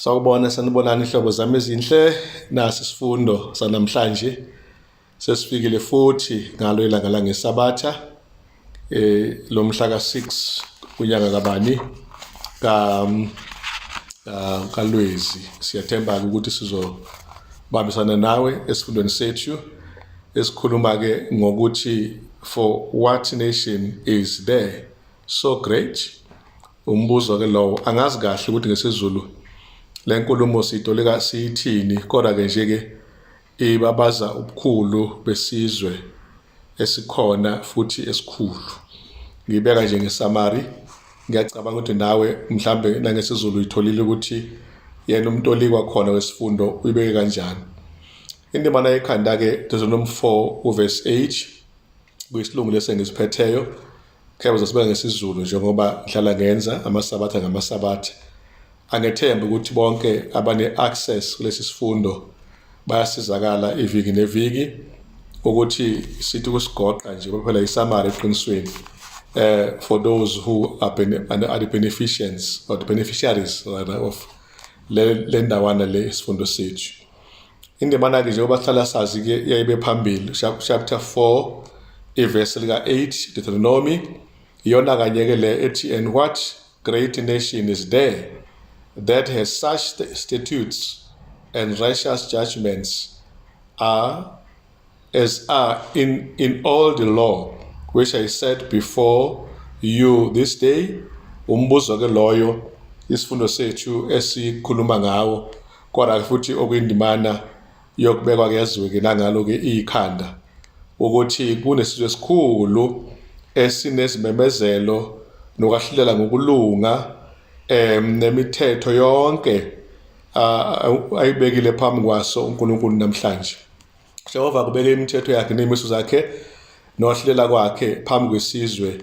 Sawubona, sanibonani ihlobo zami ezinhle. Nasi isifundo sanamhlanje. Sesifikile futhi ngalo ilanga langeSabatha lo mhla ka-6 kunyaka kabani ka kaLwezi. Siyathemba ukuthi sizobambisana nawe esifundweni sethu esikhuluma ke ngokuthi for what nation is there so great. Umbuzo ke lowo, angazi kahle ukuthi ngesiZulu le nkulumo siyitolika siyithini, kodwa ke nje ke ibabaza ubukhulu besizwe esikhona futhi esikhulu. Ngibeka nje ngesamari, ngiyacabanga ukuthi nawe mhlambe nangesiZulu uyitholile ukuthi yena umtoliki wakhona wesifundo uyibeke kanjani. Indimana yekhanda ke Deuteronomy 4 uverse 8 kuyisilungu lesi engisiphetheyo. Kepha zosibeka ngesiZulu njengoba ngihlala ngenza amaSabatha ngamaSabatha. Angethembi ukuthi bonke abane-access kulesi sifundo bayasizakala iviki neviki ukuthi sithi ukusigoqa nje phela isamari eqinisweni for those who are, are the beneficiaries or the beneficiaries rather of le ndawana le isifundo sethu. Indimana-ke njengoba sihlala sazi-ke yayibe phambili chapter 4 ivesi lika-8 Deuteronomy, iyona kanye-ke le ethi, and what great nation is there that has such statutes and righteous judgments are as are in all the law which I set before you this day. Umbuzo ke loyo isifundo sethu esikhuluma ngawo, kodwa futhi okuyindimana yokubekwa kuyaziwe ke nangalo ke ikhanda ukuthi kunesizwe esikhulu esinezimemezelo nokwahlulela ngokulunga nemithetho yonke ayibekile phambi kwaso uNkulunkulu namhlanje. Jehova kubeke imithetho yakhe nemiso zakhe nokwahlulela kwakhe phambi kwesizwe,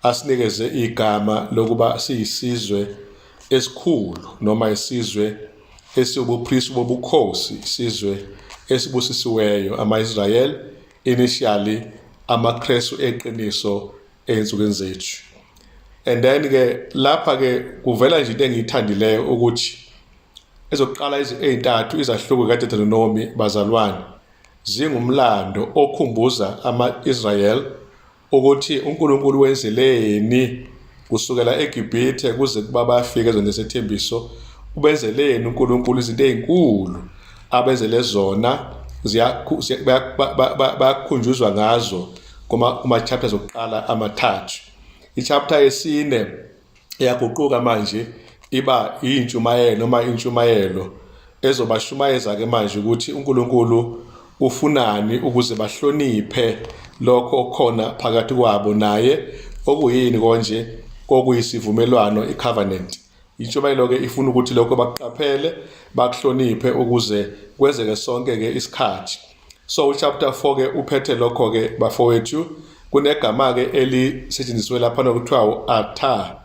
asinikeze igama lokuba siyisizwe esikhulu noma isizwe esiwubupristi bobukhosi, isizwe esibusisiweyo, ama-Israyeli initially, amaKristu eqiniso ey'nsukwini zethu. And then ke lapha ke kuvela nje into engiyithandileyo ukuthi ezokuqala ey'ntathu izahluko kaDeuteronomy, bazalwane, zingumlando okhumbuza ama-Israel ukuthi uNkulunkulu wenzeleni kusukela eGibhithe kuze kuba bafike ezweni lesethembiso. Ubenzeleni uNkulunkulu izinto ezinkulu abenzele zona, bayakhunjuzwa ngazo kuma chapters okuqala amathathu. I-chapter yesine iyaguquka manje iba intshumayelo noma intshumayelo ezobashumayeza ke manje ukuthi uNkulunkulu ufunani ukuze bahloniphe lokho okukhona phakathi kwabo naye, okuyini konje kokuyisivumelwano, icovenant. Intshumayelo ke ifuna ukuthi lokho bakuqaphele, bakuhloniphe ukuze kwenzeke sonke ke isikhathi. So chapter 4 ke uphethe lokho ke bafowethu. Kunegama ke elisetshenziswe lapha nokuthiwa u-atha,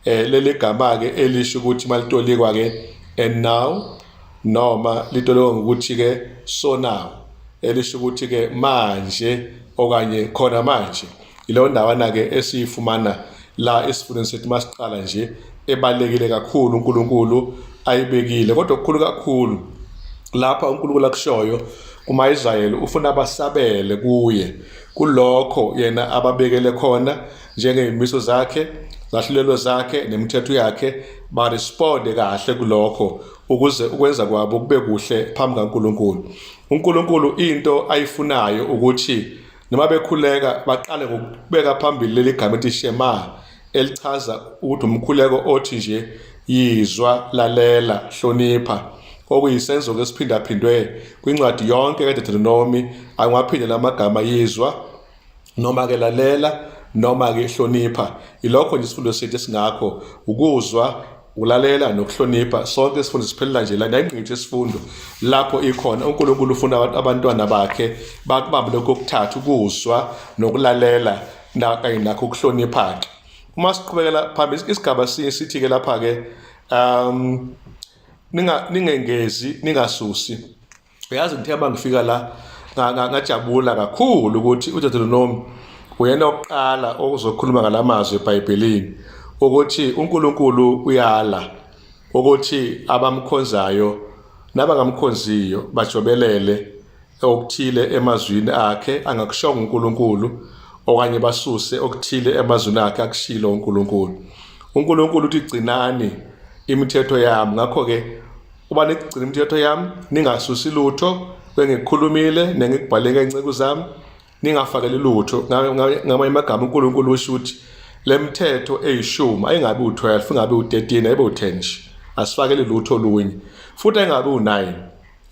leli gama ke elisho ukuthi malitolikwa ke and now, noma litolikwa ngokuthi ke so now, elisho ukuthi ke manje okanye khona manje. Ileyo ndawana ke esiyifumana la esifundweni sethu masiqala nje, ebalekile kakhulu uNkulunkulu ayibekile, kodwa okukhulu kakhulu lapha uNkulunkulu akushoyo kuma-Israyeli, ufuna basabele kuye kulokho yena ababekele khona njengey'miso zakhe, zahlulelo zakhe nemithetho yakhe, baresponde kahle kulokho ukuze ukwenza kwabo kube kuhle phambi kaNkulunkulu. uNkulunkulu into ayifunayo ukuthi noma bekhuleka baqale ngokubeka phambili leli gama ethi Shema, elichaza ukuthi umkhuleko othi nje yizwa, lalela, hlonipha, okuyisenzo ke esiphindaphindwe kwincwadi yonke kaDeuteronomy. Angiwaphinde amagama, yizwa noma ke lalela noma ke hlonipha. Ilokho nje isifundo sethu esingakho, ukuzwa, ukulalela nokuhlonipha. Sonke isifundo siphelela nje la nayingqithi isifundo lapho ikhona. uNkulunkulu ufuna abantwana bakhe bakubambe lokho okuthathu, ukuzwa nokulalela kanye nakho ukuhlonipha ke. Uma siqhubekela phambili isigaba sinye sithi ke lapha ke ningengezi ningasusi. Uyazi ngithe uma ngifika la ngajabula kakhulu ukuthi uDeuteronomy uyena oqala ozokhuluma ngalamazwi eBhayibhelini ukuthi uNkulunkulu uyala. Ukuthi abamkhonzayo nabangamkhonziyo bajobelele okuthile emazwini akhe angakushongo uNkulunkulu okanye basuse okuthile emazwini akhe akushilo uNkulunkulu. UNkulunkulu uthi gcinani imithetho yami. Ngakho-ke uba nigcina imithetho yami ningasusi lutho kwengikukhulumile nengikubhale ngey'nceku zami ningafakeli lutho. Ngamanye amagama uNkulunkulu usho ukuthi le mithetho eyishumi ayingabi u-12 ingabi u-13 ayibe u-10 nje, asifakeli lutho olunye, futhi ayingabi u-9,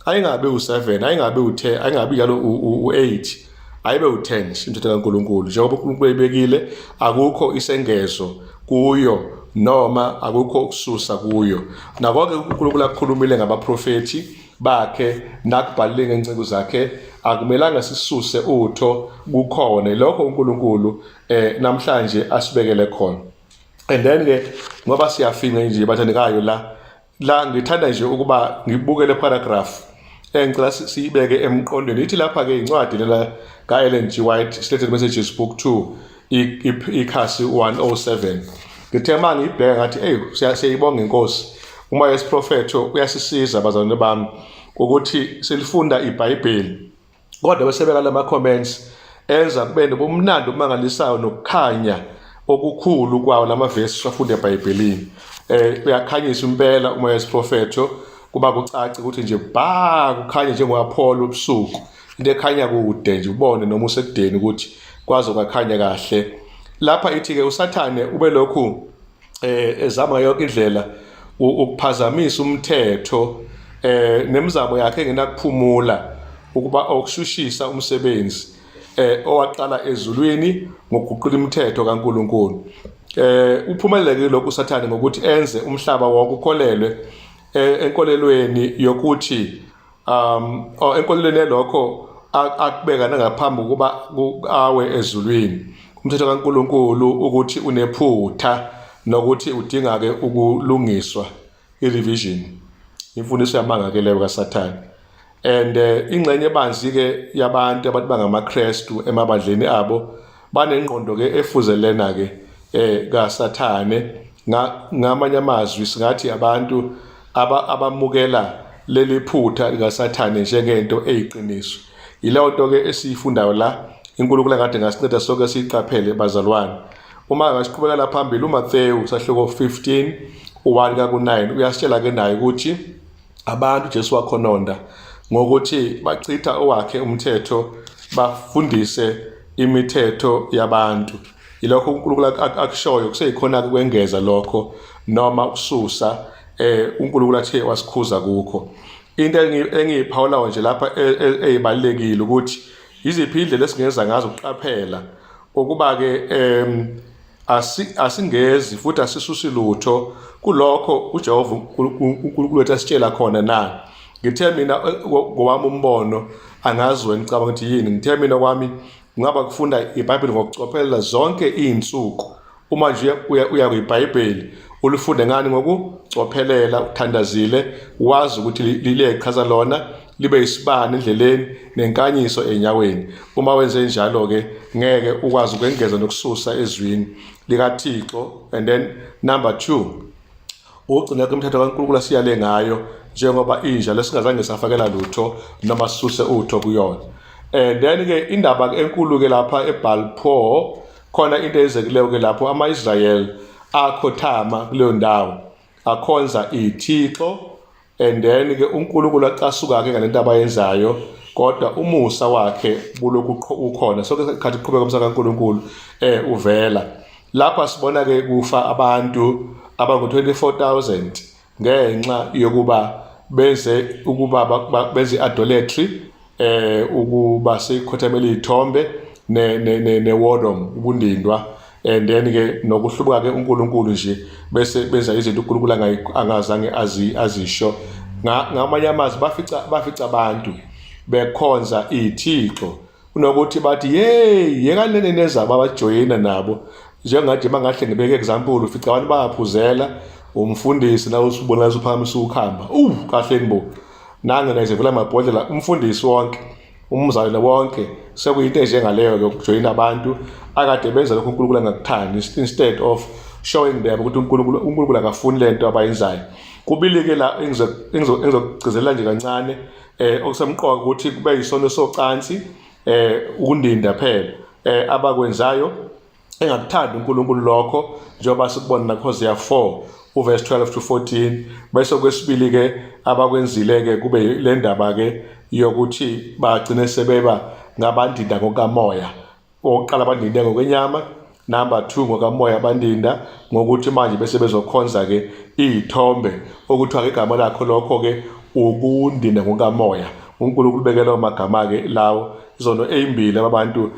ayingabi u-7, ayingabi u-10, ayingabi njalo u-8, ayibe u-10 nje imithetho kaNkulunkulu njengoba uNkulunkulu eyibekile. Akukho isengezo kuyo noma akukho ukususa kuyo. Nakonke uNkulunkulu akukhulumile ngabaprofethi bakhe nakubhalile ngenceku zakhe akumelanga sisuse utho kukhona. Lokho uNkulunkulu namhlanje asibekele khona. And then ke ngoba siyafinqa nje bathandekayo, la ngithanda nje ukuba ngibuke le paragraph engicela siyibeke emqondweni. Ithi lapha ke incwadi lela ka-Ellen G White, Selected Messages Book 2, ikhasi 107. Ngithe uma ngiyibheka ngathi, eyi, siyayibonga inkosi, uma yesiprofetho uyasisiza bazalwane bami ukuthi silifunda iBhayibheli, kodwa bese beka lama comments enza kube nobumnandi obumangalisayo nokukhanya okukhulu kwawo lamavesi siwafunda eBhayibhelini. Uyakhanyisa impela uma yesiprofetho, kuba kucace ukuthi nje ba kukhanye njengoApollo ubusuku, into ekhanya kude nje ubone noma usekudeni ukuthi kwaze kwakhanya kahle. Lapha ithi ke uSathane ube lokhu ezama yonke indlela ukuphazamisa umthetho nemizamo yakhe engenakuphumula ukuba okushushisa umsebenzi owaqala ezulwini ngokuguqula imithetho kaNkuluNkulu. Uphumelele lokhu uSathane ngokuthi enze umhlaba wonke ukholelwe enkolelweni yokuthi enkolelweni yalokho akubeka nangaphambi ukuba awe ezulwini umthetho kaNkuluNkulu ukuthi unephutha nokuthi udinga ke ukulungiswa, i-revision, imfundiso yamanga ke leyo kaSathane. And ingxenye ebanzi ke yabantu abantu bangamaKristu emabandleni abo banengqondo ke efuze lena ke kaSathane. Ngamanye amazwi singathi abantu abamukela leli phutha likaSathane njengento eyiqiniso. Yileyo nto ke esiyifundayo la. INkulunkulu kade ngasinceda sonke siyiqaphele bazalwane. Uma ngasiqhubekela phambili, uMathewu sahluko 15 u1 ka-9 uyasitshela ke naye ukuthi abantu Jesu wakhononda ngokuthi bachitha owakhe umthetho bafundise imithetho yabantu. Yilokho uNkulunkulu akushoyo, kuseyikhona-ke ukwengeza lokho noma ukususa uNkulunkulu athe wasikhuza kukho. Into engiyiphawulayo nje lapha eyibalulekile ukuthi yiziphi indlela esingenza ngazo ukuqaphela ukuba-ke asingezi futhi asisusi lutho kulokho uJehova uNkulunkulu wethu asitshela khona na. Ngithe mina ngowami umbono, angazi wena ucabanga ukuthi yini, ngithe mina kwami kungaba kufunda iBhayibheli ngokucophelela zonke iy'nsuku. Uma nje uya kwiBhayibheli ulifunde ngani ngokucophelela, uthandazile, wazi ukuthi liyayichaza lona, libe isibani endleleni nenkanyiso enyaweni. Uma wenze njalo-ke ngeke ukwazi ukwengeza nokususa ezwini likaThixo. And then number 2, ukugcina kwemithetho kaNkulunkulu asiyale ngayo njengoba injalo, singazange safakela lutho noma sisuse utho kuyona. And then ke indaba enkulu ke lapha eBalpo, khona into eyenzekileyo ke lapho ama-Israyeli akhothama kuleyo ndawo akhonza ithixo. And then ke uNkulunkulu acasuka ke ngalento abayenzayo, kodwa umusa wakhe bulokhu ukhona sonke isikhathi kuqhubeka umsa kaNkulunkulu uvela. Lapha sibona ke kufa abantu abangu 24,000 ngenxa yokuba benze ukuba benze idolatry, ukuba sikhothamela izithombe ne ne ne wodom ubundindwa, and then ke nokuhlubuka ke uNkulunkulu nje, bese benza izinto uNkulunkulu angazange azisho. Ngamanye amazwi bafica abantu bekhonza ithixo, kunokuthi bathi hey, yekani nezabo, abajoyina nabo. Njengathi mangahle ngibeke example, ufica abantu bayaphuzela umfundisi, la usubona usuphakamisa ukhamba, kahle bo nange nayizevula amabhodlela umfundisi wonke, umzalwane wonke. Sekuyinto enjengaleyo ke ukujoyina abantu akade benza lokho uNkulunkulu angakuthandi instead of showing them ukuthi uNkulunkulu akafuni lento abayenzayo. Kubili ke la engizokugcizelela nje kancane, okusemqoka ukuthi kube yisono socansi, ukundinda phela abakwenzayo engakuthandi uNkulunkulu lokho, njengoba sikubona nakuHosea 4 uverse 12 to 14. Bese kwesibili ke abakwenzile ke kube le ndaba ke yokuthi bagcine sebeba ngabandinda ngokamoya. Okokuqala bandinde ngokwenyama, number 2 ngokamoya bandinda ngokuthi manje bese bezokhonza ke iy'thombe, okuthiwa ke igama lakho lokho ke ukundinda ngokamoya. uNkulunkulu ubekela amagama ke lawo izono ezimbili abantu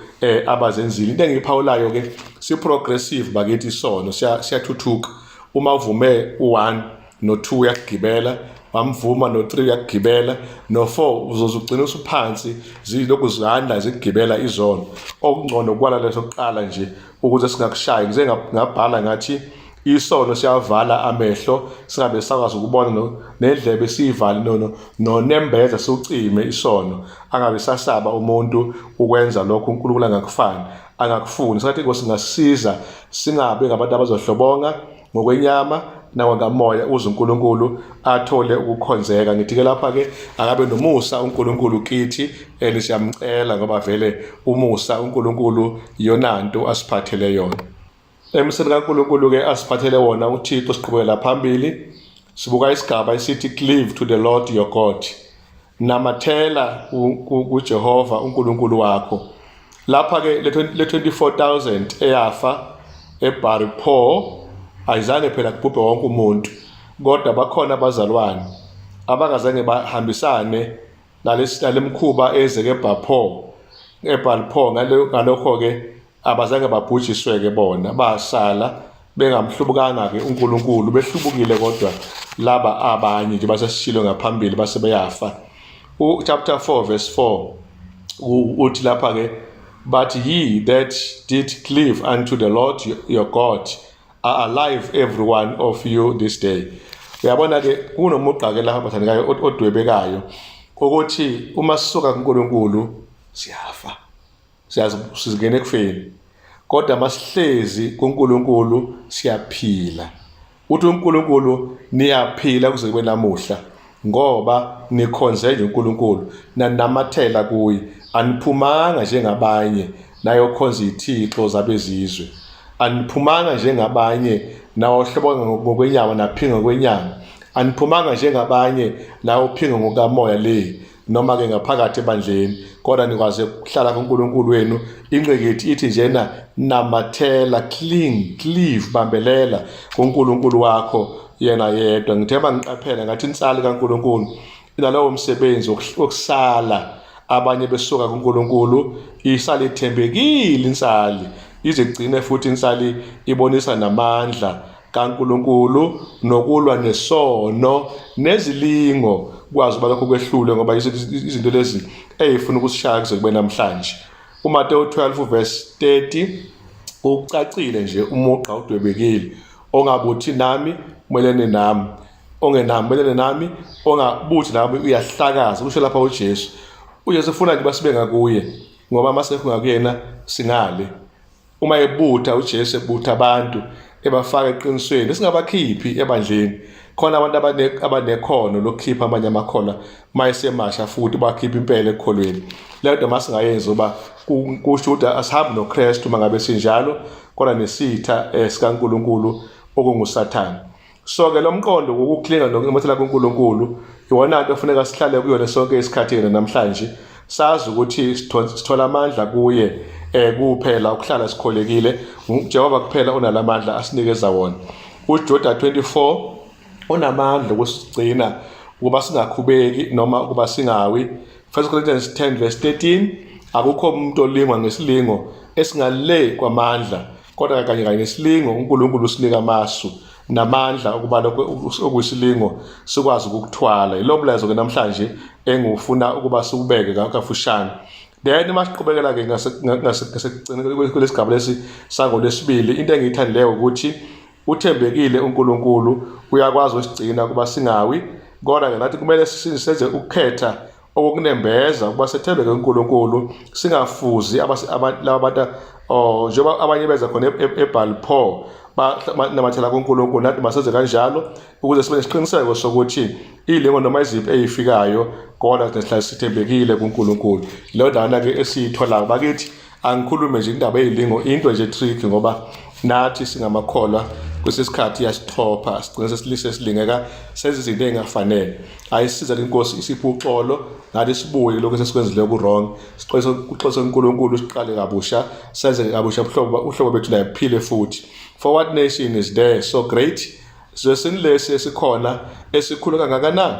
abazenzile. Into engiyiphawulayo ke, si progressive bakithi isono, siyathuthuka. Uma uvume u1 no2 uyakugibela, wamvuma no3 uyakugibela, no4 uzoze ugcine usuphansi, zilokhu zihanda zikugibela izono. Okungcono kwala leso kuqala nje ukuze singakushayi. Ngize ngabhala ngathi isono siyavala amehlo, singabe sakwazi ukubona, nendlebe siyivale, nonembeza siwucime isono, angabe sasaba umuntu ukwenza lokho uNkulunkulu angakufani angakufuni. Sathi inkosi ingasiza singabe ngabantu abazohlobonga ngokwenyama nangokamoya, uze uNkulunkulu athole ukukhonzeka. Ngithi ke lapha ke akabe nomusa uNkulunkulu kithi, and siyamcela ngoba vele umusa uNkulunkulu iyonanto asiphathele yona. Emseni kaNkulunkulu ke asiphathele wona uThixo, siqhubekela phambili sibuka isigaba esithi cleave to the Lord your God, namathela kuJehova uNkulunkulu wakho. Lapha ke le 24,000 eyafa eBaripor ayizange phela kubhubhe wonke umuntu, kodwa bakhona abazalwane abangazange bahambisane nalesi mkhuba ezeke eBaripor. Ngalokho ke abazange babhujiswe-ke bona, basala bengamhlubukanga-ke uNkulunkulu, behlubukile kodwa laba abanye nje basesishilo ngaphambili base beyafa. Chapter 4 verse 4 uthi lapha ke, "But ye that did cleave unto the Lord your God are alive, every one of you this day." Uyabona ke kunomugqa ke lapha bathandekayo odwebekayo ukuthi uma sisuka kuNkulunkulu siyafa, siyazi sizingena ekufeni, kodwa masihlezi kuNkulunkulu siyaphila. Uthi uNkulunkulu niyaphila kuze kube namuhla ngoba nikhonze nje uNkulunkulu, nanamathela kuye, aniphumanga njengabanye nayokhonza izithixo zabezizwe, aniphumanga njengabanye nawohlobonga ngokwenyama naphinga ngokwenyama, aniphumanga njengabanye nawophinga ngokamoya le noma ke ngaphakathi ebandleni, kodwa nikwazi ukuhlala kuNkulunkulu wenu. Ingqikithi ithi njena namathela, cling, cleave, bambelela kuNkulunkulu wakho yena yedwa. Ngithemba ngiqaphela ngathi insali kaNkulunkulu inalowo msebenzi wokusala abanye besuka kuNkulunkulu, isale ithembekile insali ize igcine, futhi insali ibonisa namandla kaNkulunkulu nokulwa nesono nezilingo, kwazi uba lokho kwehlule, ngoba izinto lezi ey'funa ukusishaya kuze kube namhlanje. UMateyu 12 verse 30 ucacile nje, umugqa udwebekile: ongabuthi nami umelene nami, ongenami umelene nami, ongabuthi nami uyahlakaza, kusho lapha uJesu. UJesu ufuna nje basibe ngakuye, ngoba masekho ngakuyena singale. Uma ebutha uJesu, ebutha abantu ebafaka eqinisweni, singabakhiphi ebandleni. Khona abantu abanekhono lokukhipha amanye amakholwa mayesemasha, futhi bakhipha impela ekukholweni. Leyo nto masingayenzi, uba kusho ukuthi asihambi noKristu uma ngabe sinjalo, kodwa nesitha sikaNkulunkulu okunguSathane. So ke lo mqondo wokuclinga nokunamathela kuNkulunkulu iwona nto ofuneka sihlale kuyona sonke isikhathi yena namhlanje, sazi ukuthi sithola amandla kuye kuphela ukuhlala sikholekile. uJehova kuphela onalamandla asinikeza wona. UJuda 24 unamandla ukusigcina ukuba singakhubeki noma ukuba singawi. 1 Corinthians 10 verse 13, akukho umuntu olingwa ngesilingo esingale kwamandla, kodwa kanye kanye nesilingo uNkulunkulu usinika amasu namandla ukuba lokho okuyisilingo sikwazi ukukuthwala. Yilo mlayezo ke namhlanje engifuna ukuba siwubeke kafushane. Then masiqhubekela ke ngasekugcineni kulesigaba lesi sangolwesibili, into engiyithandileyo ukuthi uthembekile uNkulunkulu, uyakwazi usigcina ukuba singawi, kodwa ke nathi kumele senze ukukhetha okunembeza ukuba sethembeke kuNkulunkulu, singafuzi laba bantu, oh, njengoba abanye beza khona eBalpo. Banamathela kuNkulunkulu, nathi masenze kanjalo ukuze sibe nesiqiniseko sokuthi izilingo noma iziphi eyifikayo, kodwa sihlale sithembekile kuNkulunkulu. Leyo ndana-ke esiyitholayo bakithi, angikhulume nje indaba eyilingo, into nje tricky, ngoba nathi singamakholwa kwesinye isikhathi iyasixhopha, sigcine sesilise silingeka senze izinto ey'ngafanele. Ayisiza ke inkosi isiphe uxolo, nathi sibuye lokhu esesikwenzile ku-wrong, sixolise uxolise uNkulunkulu, siqale kabusha, senze kabusha ubuhlobo uhlobo bethu naye buphile futhi. For what nation is there so great, sizwe lesi esikhona esikhulu kangakanani?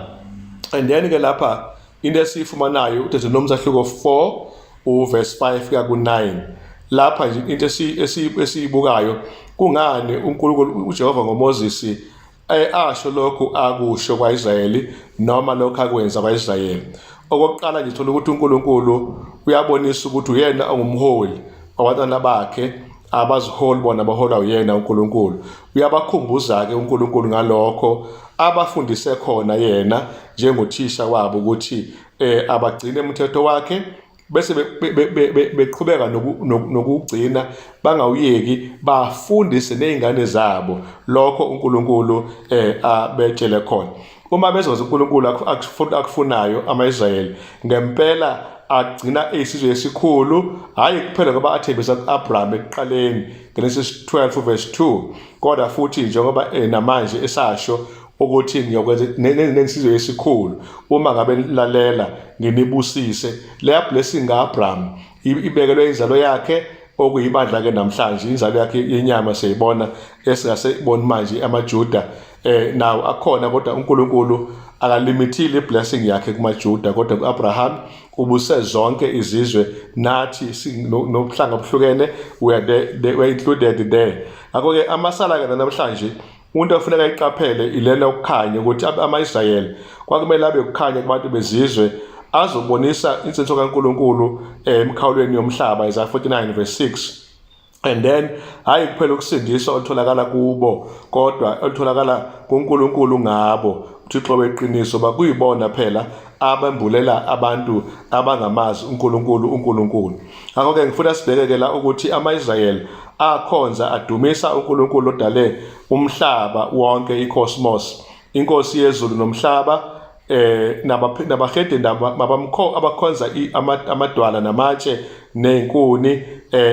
And then ke lapha into esiyifumanayo uDeuteronomy sahluko 4 uverse 5 kuya ku-9. Lapha nje into esiyibukayo, kungani uNkulunkulu uJehova ngoMoses asho lokhu akusho kwaIsrayeli noma lokhu akwenza kwaIsrayeli? Okokuqala nje, thola ukuthi uNkulunkulu uyabonisa ukuthi uyena ongumholi wabantwana bakhe, abaziholi bona, baholwa uyena uNkulunkulu. Uyabakhumbuza-ke uNkulunkulu ngalokho abafundise khona yena njengothisha wabo, ukuthi abagcine umthetho wakhe bese beqhubeka nokugcina, bangawuyeki, bafundise nezingane zabo lokho uNkulunkulu abetshele khona. Uma bezokwenza uNkulunkulu akufunayo, ama-Israyeli ngempela agcina eyisizwe esikhulu, hhayi kuphela ngoba athembisa ku-Abraham ekuqaleni, Genesis 12 verse 2, kodwa futhi njengoba namanje esasho ukuthi ngiyokwenza nensizwe esikhulu uma ngabe nilalela nginibusise. Leya blessing kaAbraham ibekelwe inzalo yakhe, okuyibandla ke namhlanje, inzalo yakhe yenyama siyayibona esingaseboni manje, amaJuda nawo akhona, kodwa uNkulunkulu akalimithile iblessing yakhe kumaJuda, kodwa kuAbraham ubuse zonke izizwe. Nathi nobuhlanga obuhlukene, we are included there. Ngakho ke amasala ke namhlanje, umuntu ofuneka ayiqaphele ilena ukukhanya, ukuthi ama-Israyeli kwakumele abe ukukhanya kubantu bezizwe azobonisa insindiso kaNkulunkulu emikhawulweni yomhlaba, Isaiah 49 verse 6. And then hayi kuphela ukusindiswa olutholakala kubo, kodwa olutholakala kuNkulunkulu ngabo, uThixo weqiniso, bakuyibona phela abembulela abantu abangamazi uNkulunkulu uNkulunkulu. Ngakho-ke ngifuna sibheke-ke la ukuthi ama-Israyeli akhonza, adumisa uNkulunkulu odale umhlaba wonke, i-cosmos, inkosi yezulu nomhlaba, nabahedeni mabamkho abakhonza amadwala namatshe nezinkuni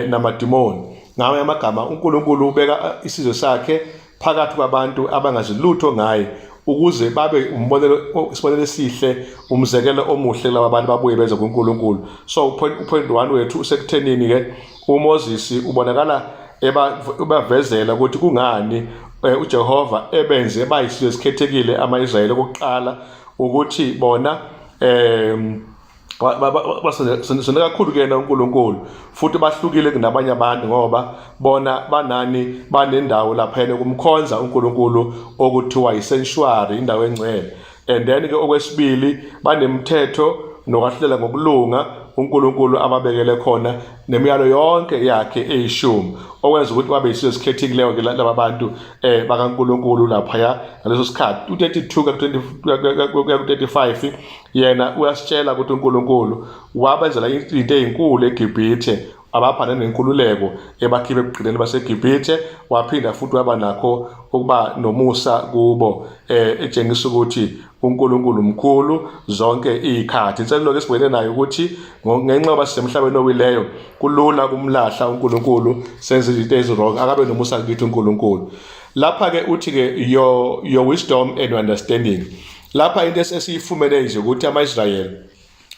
namadimoni. Ngawe amagama, uNkulunkulu ubeka isizwe sakhe phakathi kwabantu abangazi lutho ngaye ukuze babe umbonelo, isibonelo esihle, umzekelo omuhle kulaba bantu, babuye beze kuNkulunkulu. So point 1 wethu usekuthenini ke uMoses ubonakala ebavezela ukuthi kungani uJehova ebenze bayisizwe esikhethekile ama-Israyeli. Okokuqala ukuthi bona basondele kakhulu kuyena uNkulunkulu, futhi bahlukile kunabanye abantu ngoba bona banani, banendawo laphayana kumkhonza uNkulunkulu okuthiwa yi-sanctuary, indawo engcwele. And then ke okwesibili, banemithetho nokwahlulela ngokulunga uNkulunkulu ababekele khona nemiyalo yonke yakhe eyishumi, okwenza ukuthi babe yisizwe esikhethekileyo ke laba bantu bakaNkulunkulu laphaya ngaleso sikhathi. U-32 kuya ku-35 yena uyasitshela ukuthi uNkulunkulu wabenzela izinto ezinkulu eGibhithe, abapha nenkululeko, ebakhiphe ebugqileni baseGibhithe, waphinda futhi waba nakho ukuba nomusa kubo, etshengisa ukuthi uNkulunkulu mkhulu zonke izikhathi. Inselelo ke sibhekene nayo ukuthi ngenxa yoba sisemhlabeni owileyo, kulula kumlahla uNkulunkulu, senze izinto ezi-wrong. Akabe nomusa kithi uNkulunkulu. Lapha ke uthi ke your wisdom and your understanding. Lapha into esiyifumene nje ukuthi ama-Israyeli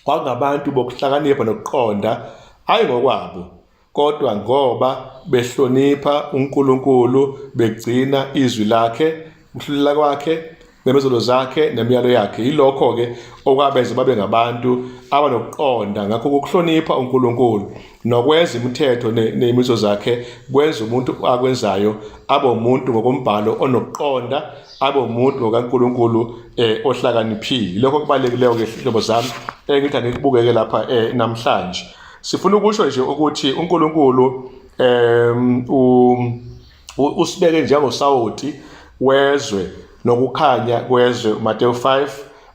kwakungabantu bokuhlakanipha nokuqonda, hayi ngokwabo, kodwa ngoba behlonipha uNkulunkulu, begcina izwi lakhe, ukuhlulela kwakhe, nemezolo zakhe nemiyalo yakhe. Yilokho ke okwabenza babe ngabantu abanokuqonda. Ngakho ukuhlonipha uNkulunkulu nokwenza imithetho neyimiso zakhe kwenza umuntu akwenzayo abe umuntu ngokombhalo onokuqonda, abe umuntu ngokaNkulunkulu ohlakaniphile. Lokho kubalulekileyo ke, hlobo zami, engithi angikubukeke lapha namhlanje. Sifuna ukusho nje ukuthi uNkulunkulu usibeke njengosawoti wezwe nokukhanya kwezwe, Matthew 5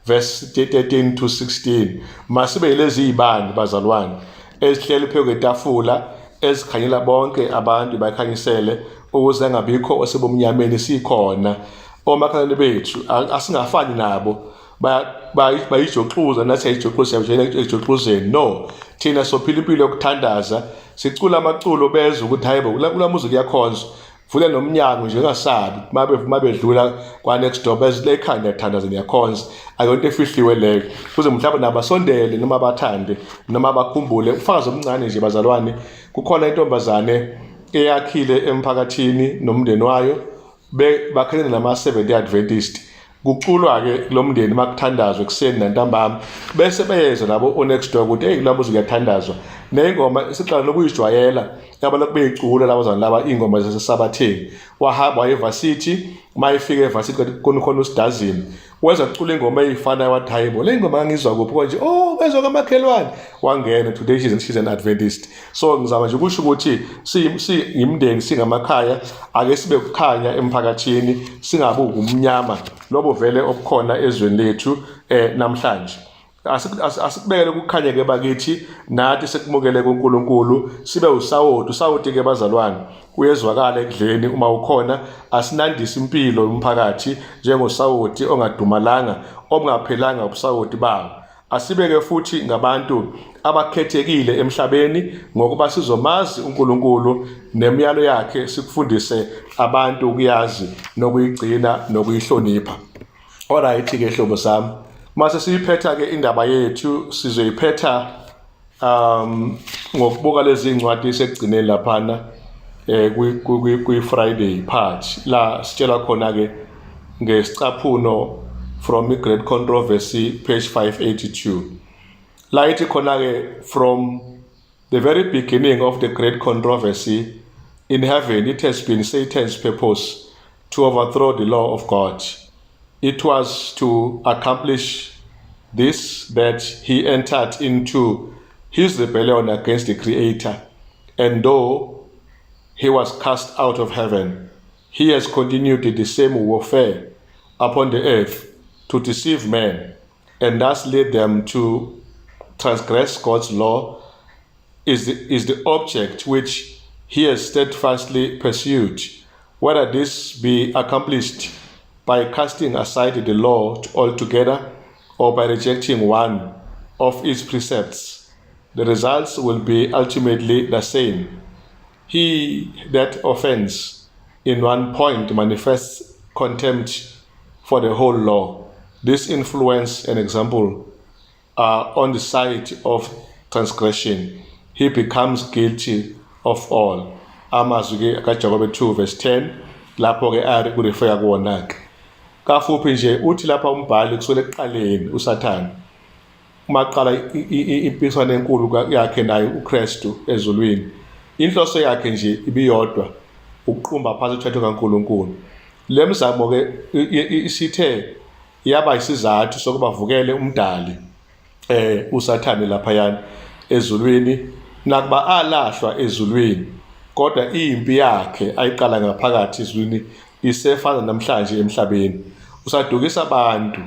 verse 13 to 16. Masibe yilezi zibani, bazalwane, ezihleli phezu kwetafula, ezikhanyela bonke abantu, bakhanyisele. Ukuze angabikho osebumnyameni sikhona omakhelwane bethu asingafani nabo bayijoxuza nathi ayijoxuza siyajwayela ejoxuzeni. No, thina sophila impilo yokuthandaza, sicula amaculo bezwe ukuthi hayibo kula muzi kuyakhonzwa. Vule nomnyango nje, ungasabi mabe bedlula kwa next door bezile ekhaya niyathandaza, niyakhonza, akuyonto efihliwe leyo, kuze mhlawumbe nabasondele noma bathande noma bakhumbule. Ubufakazi omncane nje, bazalwane, kukhona intombazane eyakhile emphakathini nomndeni wayo, bakhelene nama-Seventh Adventist. Kuculwa-ke kulo mndeni makuthandazwa ekuseni nantambama, bese beyeza nabo o-next door ukuthi, "Hey, kula muzi kuyathandazwa." Ney'ngoma siqala nokuyijwayela, yabalokhu beyicula labazana laba iy'ngoma zasesabatheni. Wahamba waye e-varsity, uma efika e-varsity khona usidazini weza kucula ingoma eyifanayo, wathi, "Hayi bo, le ngoma ngangizwa kuphi konje? Oh, bezwa kamakhelwane." Wangena. Today she's an Adventist. So ngizama nje ukusho ukuthi siyimndeni, singamakhaya, ake sibe kukhanya emphakathini, singabi umnyama lobo vele obukhona ezweni lethu namhlanje. Asikubekele ukukhanya ke bakithi, nathi sekumukele kuNkulunkulu, sibe usawoti. Usawoti ke, bazalwane, uyezwakala ekudleni uma ukhona. Asinandise impilo yomphakathi njengosawoti ongadumalanga, obungaphelanga ubusawoti bawo. Asibeke futhi ngabantu abakhethekile emhlabeni ngokuba sizomazi uNkulunkulu nemiyalo yakhe, sikufundise abantu ukuyazi nokuyigcina nokuyihlonipha. Alright ke hlobo sami, mase siyiphetha ke indaba yethu, sizoyiphetha ngokubuka lezi incwadi sekugcineni laphana kwi Friday part, la sitshela khona ke ngesicaphuno from i Great Controversy, page 582, la ithi khona ke, "From the very beginning of the great controversy in heaven, it has been Satan's purpose to overthrow the law of God. It was to accomplish this that he entered into his rebellion against the Creator, and though he was cast out of heaven, he has continued the same warfare upon the earth to deceive men and thus lead them to transgress God's law is the object which he has steadfastly pursued. Whether this be accomplished by casting aside the law altogether or by rejecting one of its precepts, the results will be ultimately the same. He that offends in one point manifests contempt for the whole law. This influence and example are on the side of transgression. He becomes guilty of all." Amazwi ke kaJakobe 2 verse 10 lapho ke ari ku-refer kuwona ke. Kafuphi nje uthi lapha umbhali, kusukela ekuqaleni uSathane uma qala impikiswano enkulu yakhe naye uKristu ezulwini, inhloso yakhe nje ibiyodwa, ukuqumba phansi umthetho kaNkuluNkulu. Le mizamo ke isithe yaba isizathu sokuba vukele umdali uSathane laphayana ezulwini. Nakuba alahlwa ezulwini, kodwa impi yakhe ayiqala ngaphakathi ezulwini isefana namhlanje emhlabeni. Usadukisa abantu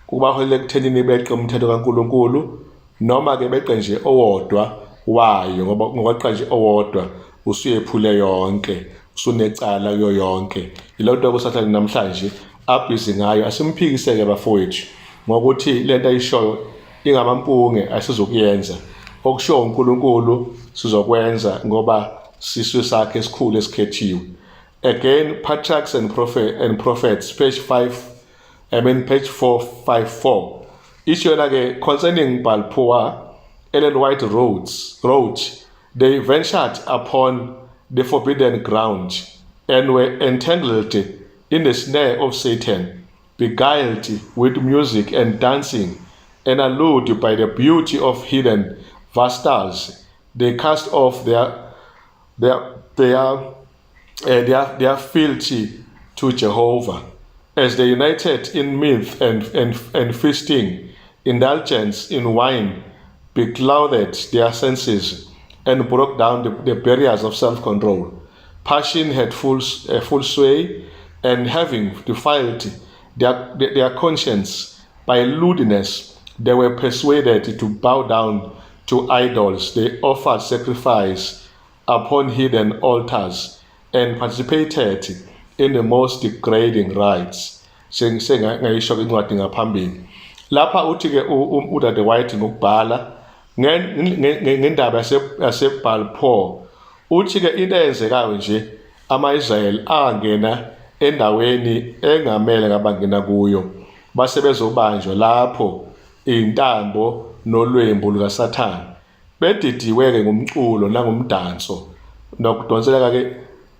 kubaholela ekuthenini beqe umthetho kaNkuluNkulu, noma ke beqe nje owodwa wayo, ngoba ngokweqa nje owodwa usuyephule yonke, usunecala kuyo yonke. Yilonto kuSathane namhlanje abhizi ngayo. Asimphikiseke bafowethu ngokuthi lento ayishoyo ingamampunge, asizokuyenza. Okushiwo uNkulunkulu sizokwenza, ngoba siswe sakhe esikhulu esikhethiwe. Again, Patriarchs and Prophets, page 5, I mean page 454, isho yona ke, "Concerning Baal-peor, Ellen White wrote, 'They ventured upon the forbidden ground and were entangled in the snare of Satan, beguiled with music and dancing, and allured by the beauty of heathen vestals. They cast off their fealty to Jehovah. As they united in mirth and feasting, indulgence in wine beclouded their senses and broke down the barriers of self-control. Passion had full sway, and having defiled their conscience by lewdness, they were persuaded to bow down to idols. They offered sacrifice upon heathen altars. and participated in the most degrading rites. Sengayisho incwadi ngaphambili. Lapha uthi-ke udade White ngokubhala ngendaba yaseBalfour, uthi-ke into eyenzekayo nje, ama-Israyeli angena endaweni engamele ngabangena kuyo, base bezobanjwa lapho intambo nolwembu lukaSathane, bedidiwe-ke ngumculo nangumdanso nokudonseleka-ke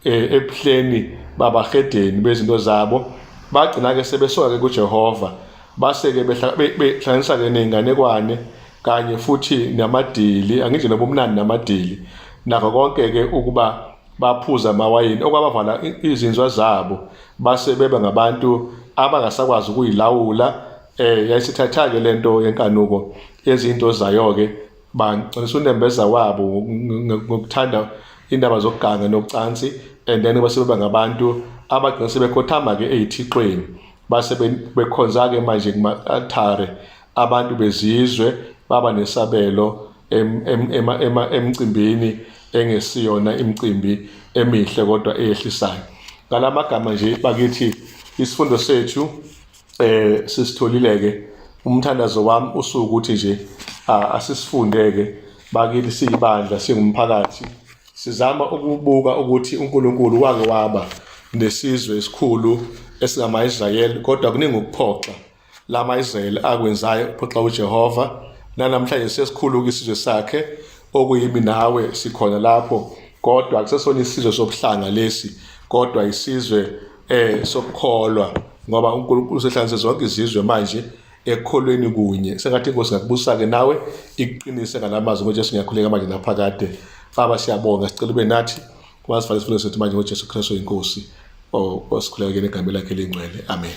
ebuhleni babahedeni bezinto zabo. Bagcina-ke sebesuka-ke kuJehova, base-ke behlanganisa-ke ney'nganekwane kanye futhi namadili, angisho nobumnandi namadili nakho konke-ke ukuba baphuza amawayini okwabavala izinzwa zabo, base beba ngabantu abangasakwazi ukuyilawula. Yayisithatha-ke lento yenkanuko yezinto zayo-ke, bangcolisa unembeza wabo ngokuthanda indaba zokuganga nocansi, and then base beba ngabantu abagcina sebekhothama-ke ey'thixweni, base bekhonza-ke manje kuma-altare. Abantu bezizwe baba nesabelo emcimbini engesiyona imicimbi emihle kodwa eyehlisayo. Ngalamagama nje bakithi, isifundo sethu sisitholile-ke. Umthandazo wami usukuthi nje asisifunde-ke bakithi, siyibandla, singumphakathi, sizama ukubuka ukuthi uNkulunkulu wake waba nesizwe esikhulu esingama-Israyeli, kodwa kuningi ukuphoxa lama-Israyeli akwenzayo, uphoxa uJehova. Nanamhlanje sesikhulu isizwe sakhe, okuyimi nawe sikhona lapho, kodwa akusesona isizwe sobuhlanga lesi, kodwa isizwe sokukholwa, ngoba uNkulunkulu usehlanganise zonke izizwe manje ekukholweni kunye. Sengathi inkosi ngakubusa-ke nawe, ikuqinise ngalamazwi ngoJesu. Ngiyakhuleka manje naphakade. Baba, siyabonga, sicela ube nathi, wasifake isifundo sethu manje ngoJesu Kristu inkosi, osikhuleka egameni lakhe elingcwele, amen.